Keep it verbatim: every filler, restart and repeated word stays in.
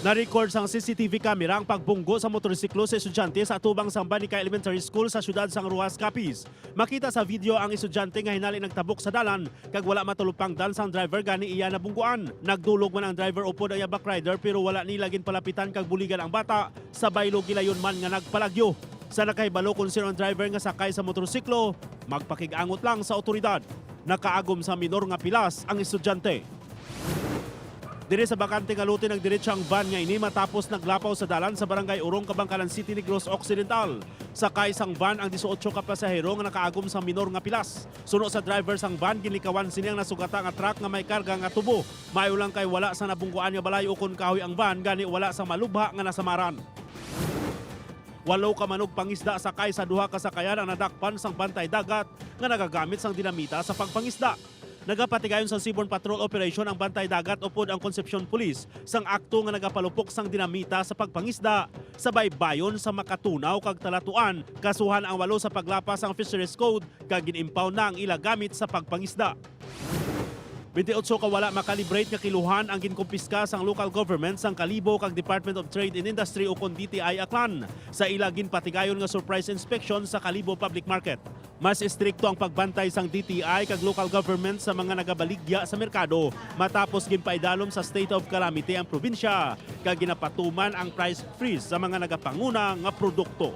Na-record sang C C T V camera ang pagbunggo sa motorsiklo sa estudyante sa atubang sang Banica Elementary School sa siyudad sang Roxas, Capiz. Makita sa video ang estudyante nga hinali nagtabok sa dalan kag wala matulupangdan sang driver gani iya nabungguan. Nagdulog man ang driver upod ang iya backrider pero wala nila ginpalapitan kag buligan ang bata sa baylo gilayon man nga nagpalagyo. Sa nakahibalo kon sino ang driver nga sakay sa motorsiklo, magpakig-angot lang sa awtoridad. Nakaagom sa minor nga pilas ang estudyante. Diri sa bakante nga lote, nagdiretso ang van nga ini matapos naglapaw sa dalan sa Barangay Urong, Kabangkalan City, Negros Occidental. Sakay sang van ang dieciocho ka pasahero nga nakaagom sang minor nga pilas. Suno sa driver sang van, ginlikawan sini ang nasugata nga truck nga may karga nga tubo. Maayo lang kay wala sa nabungguan nga balay ukon kahoy ang van, gani wala sa malubha nga nasamaran. Walo ka manugpangisda sakay sa duha ka sakayan ang nadakpan sang bantay dagat nga nagagamit sang dinamita sa pagpangisda. Nagapatigayon sang Seaborne Patrol Operation ang Bantay Dagat upod ang Concepcion Police sang akto nga nagapalupok sang dinamita sa pagpangisda. Sa baybayon sa Makatunaw kag Talatuan, kasuhan ang walo sa paglapas sang Fisheries Code kag gin-impound na ang ila gamit sa pagpangisda. Twenty-eight ka wala makalibrate nga kiluhan ang ginkumpiska sang local government sang Kalibo kag Department of Trade and Industry ukon D T I Aklan sa ila ginpatigayon nga surprise inspection sa Kalibo Public Market. Mas estrikto ang pagbantay sang D T I kag local government sa mga nagabaligya sa merkado matapos ginpaidalom sa state of calamity ang probinsya kag ginapatuman ang price freeze sa mga nagapanguna nga produkto.